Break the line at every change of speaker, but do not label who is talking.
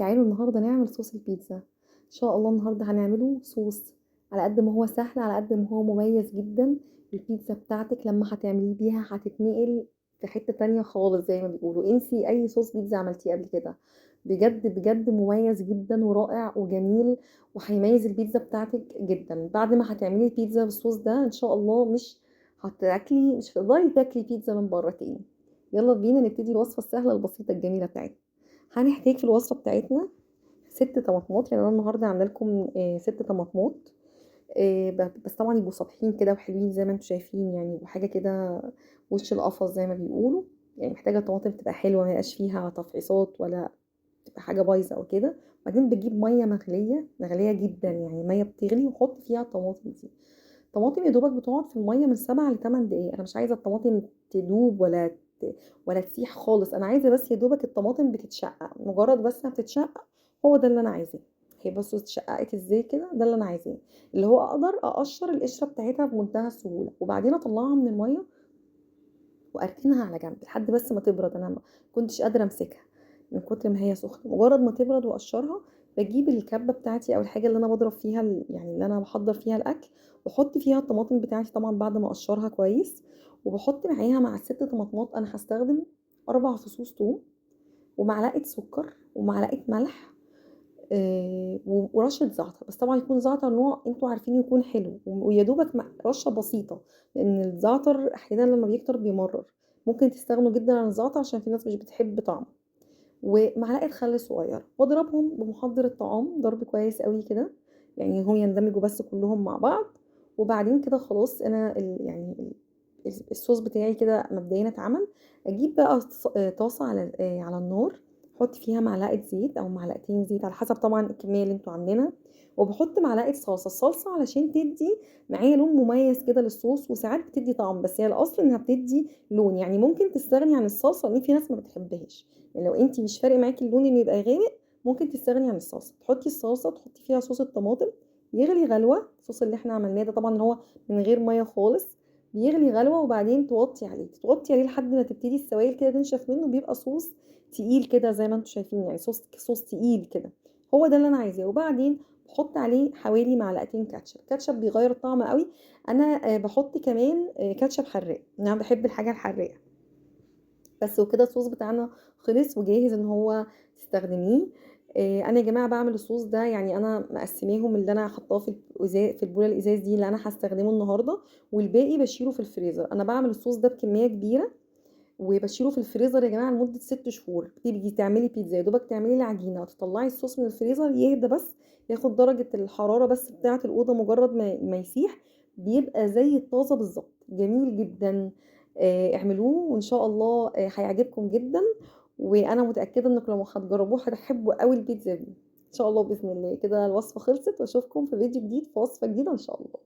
تعالوا النهارده نعمل صوص البيتزا. ان شاء الله النهارده هنعمله صوص على قد ما هو سهل على قد ما هو مميز جدا. البيتزا بتاعتك لما هتعمليه بيها هتتنقل في حتة تانية خالص، زي ما بيقولوا انسي اي صوص بيتزا عملتيه قبل كده. بجد بجد مميز جدا ورائع وجميل، وهيميز البيتزا بتاعتك جدا. بعد ما هتعملي البيتزا بالصوص ده ان شاء الله مش هتقدري تاكلي بيتزا من بره تاني. يلا بينا نبتدي الوصفة السهلة البسيطة الجميلة بتاعتنا. هنحتاج في الوصفة بتاعتنا 6 طماطمات، يعني انا النهارده عامله لكم 6 طماطمات، بس طبعا يبقوا صابحين كده وحلوين زي ما انتم شايفين، يعني وحاجه كده وش القفص زي ما بيقولوا. يعني محتاجه الطماطم تبقى حلوة، ما يبقاش فيها تفعيصات ولا تبقى حاجة بايظة او كده. بعدين بتجيب مية مغليه مغليه جدا، يعني مية بتغلي، وحط فيها الطماطم دي. الطماطم يا دوبك بتقعد في المية من 7 ل 8 دقايق. انا مش عايزه الطماطم تدوب ولا تسيح خالص، انا عايزه بس يا دوبك الطماطم بتتشقق، مجرد بس ما بتتشقق هو ده اللي انا عايزاه. هي بصوا اتشققت ازاي كده، ده اللي انا عايزاه، اللي هو اقدر اقشر القشرة بتاعتها بمنتهى السهولة. وبعدين اطلعها من المية واركنها على جنب لحد بس ما تبرد. انا ما كنتش قادرة امسكها من كتر ما هي سخنة. مجرد ما تبرد واقشرها، بجيب الكبه بتاعتي او الحاجة اللي انا بضرب فيها يعني اللي انا بحضر فيها الاكل، واحط فيها الطماطم بتاعتي طبعا بعد ما اقشرها كويس. وبحط معاها مع ال6 طماطمات انا هستخدم 4 فصوص توم، ومعلقة سكر، ومعلقة ملح، ورشه زعتر. بس طبعا يكون زعتر نوع انتوا عارفين يكون حلو، ويا دوبك رشه بسيطة، لان الزعتر احيانا لما بيكتر بيمرر. ممكن تستغنوا جدا عن الزعتر عشان في ناس مش بتحب طعمه. ومعلقة خل صغيرة، واضربهم بمحضر الطعام ضرب كويس قوي كده، يعني هم يندمجوا بس كلهم مع بعض. وبعدين كده خلاص انا الصوص بتاعي كده مبدئيا اتعمل. اجيب بقى طاسه على النار، احط فيها معلقه زيت او معلقتين زيت على حسب طبعا الكمية اللي انتوا عاملينها، وبحط معلقه صلصه. الصلصه علشان تدي معايا لون مميز كده للصوص، وساعات بتدي طعم، بس هي الاصل انها بتدي لون. يعني ممكن تستغني عن الصلصه لان في ناس ما بتحبهاش، يعني لو انت مش فارق معاكي اللون انه يبقى غامق ممكن تستغني عن الصلصه. تحطي الصلصه، تحطي فيها صوص الطماطم، يغلي غلوه. الصوص اللي احنا عملناه ده طبعا هو من غير مية خالص، بيغلي غلوه، وبعدين توطي عليه، توطي عليه لحد ما تبتدي السوائل كده تنشف منه، بيبقى صوص تقيل كده زي ما انتم شايفين، يعني صوص تقيل كده، هو ده اللي انا عايزاه. وبعدين بحط عليه حوالي معلقتين كاتشب. الكاتشب بيغير الطعم قوي. انا بحط كمان كاتشب حراق، انا بحب الحاجة الحراقه بس. وكده الصوص بتاعنا خلص وجاهز ان هو تستخدميه. انا يا جماعة بعمل الصوص ده، يعني انا مقسماهم اللي انا حطاه في البوله الازاز دي اللي انا هستخدمه النهارده، والباقي بشيله في الفريزر. انا بعمل الصوص ده بكمية كبيرة وبشيله في الفريزر يا جماعة لمدة 6 شهور. بتيجي تعملي بيتزا يا دوبك تعملي العجينة وتطلعي الصوص من الفريزر يهدى، بس ياخد درجه الحرارة بس بتاعه الاوضة، مجرد ما يسيح بيبقى زي الطازه بالظبط، جميل جدا. اعملوه وان شاء الله هيعجبكم جدا، وانا متاكدة انكم لو هتجربوه هتحبوا قوي البيتزا دي ان شاء الله باذن الله. كده الوصفة خلصت، واشوفكم في فيديو جديد في وصفه جديدة ان شاء الله.